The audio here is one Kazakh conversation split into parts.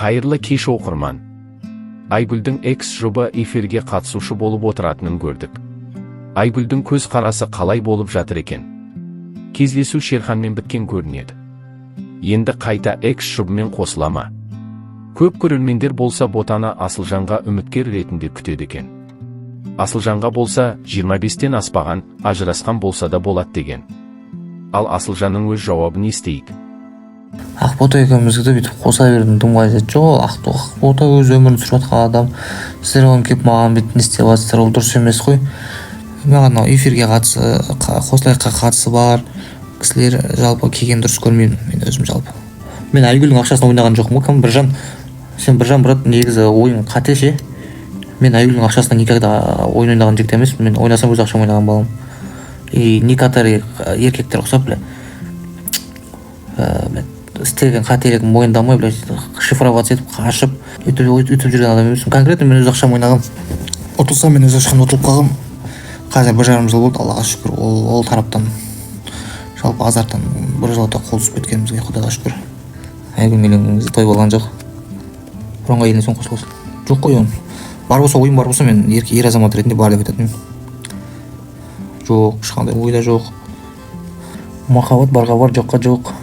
Қайырлы кеш, оқырман! Айгүлдің экс жұбы эфирге қатысушы болып отыратынын көрдік. Айгүлдің көз қарасы қалай болып жатыр екен? Кездесу Шерханмен біткен көрінеді. Енді қайта экс жұбымен қосыла ма? Көп көрермендер болса, Ботаны Асылжанға үміткер ретінде күтеді екен. Асылжанға болса, 25-тен аспаған, ажырасқан болса да болады деген. Ал Асылжанның өз жауабын естейік. Ақбота екеумізді бүйтіп қоса берудің дым қажеті жоқ. Ол Ақбота өз өмірін сүріп жатқан адам. Сіздер оны келіп, маған бүйтіп не істеп жатсыздар, ол дұрыс емес қой. Маған мынау эфирге қатысы, қосылайыққа қатысы бар кісілер жалпы келген дұрыс көрмеймін мен өзім. Жалпы мен Айгүлдің ақшасына ойнаған жоқпын ғой. Кім, Біржан, сен, Біржан, брат, негізі ойың қате ше. Мен Айгүлдің ақшасына никогда ойын ойнаған жігіт емеспін. Мен ойнасам, өз ақшама ойнаған баламын. И некоторые еркектер ұқсап, бля, бля, істеген қателігін мойындамай, бля, шифроваться етіп, қашып, өйтіп жүрген адам емеспін. Конкретно мен өз ақшама ойнағанмын. Ұтылсам, мен өз ақшамда ұтылып қалғанмын. Қазір 1,5 жыл болды, Аллаға шүкір, ол тараптан, жалпы азарттан біржолата қол үзіп кеткенімізге, құдайға шүкір. Айгүл үйленген кезде той болған жоқ. Бұрынғы әйеліне соң қосылған жоқ қой. Оның бар болса, ойым бар болса, мен ер азамат ретінде бар деп айтатын едім. Жоқ, ешқандай ойда жоқ. Махаббат барға бар, жоққа жоқ.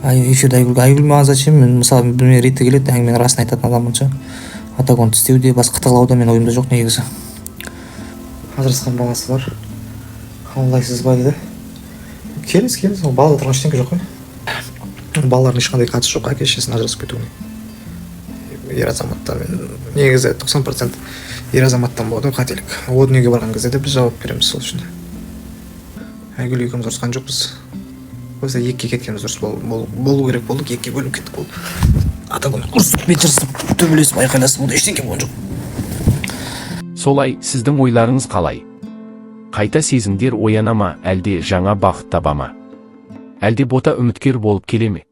Ай, эфирде Айгүл, Айгүл маған зачем? Мен, мысалы, мен реті келеді, әңгіменің расын айтатын адаммын ше. А так оны тістеу де, басқа қытығылау да менің ойымда жоқ негізі. Ажырасқан баласы бар, қабылдайсыз ба дейді. Келіңіз, келіңіз. Ол балада тұрған ештеңе жоқ қой. Балалардың ешқандай қатысы жоқ әке шешесінің ажырасып кетуіне. Ер азаматтармен негізі 90% ер азаматтан болады ғой қателік. О дүниеге барған кезде де біз жауап береміз сол үшін. Айгүл екеуміз ұрысқан жоқпыз. Просто екіге кеткеніміз дұрыс болу керек болды. Екіге бөлініп кеттік болды. А так онымен ұрысып, бет жырысып, төбелесіп, айқайласып, ондай ештеңе болған жоқ. Солай, сіздің ойларыңыз қалай? Қайта сезімдер ояна ма, әлде жаңа бақыт таба ма? Әлде Бота үміткер болып келе ме?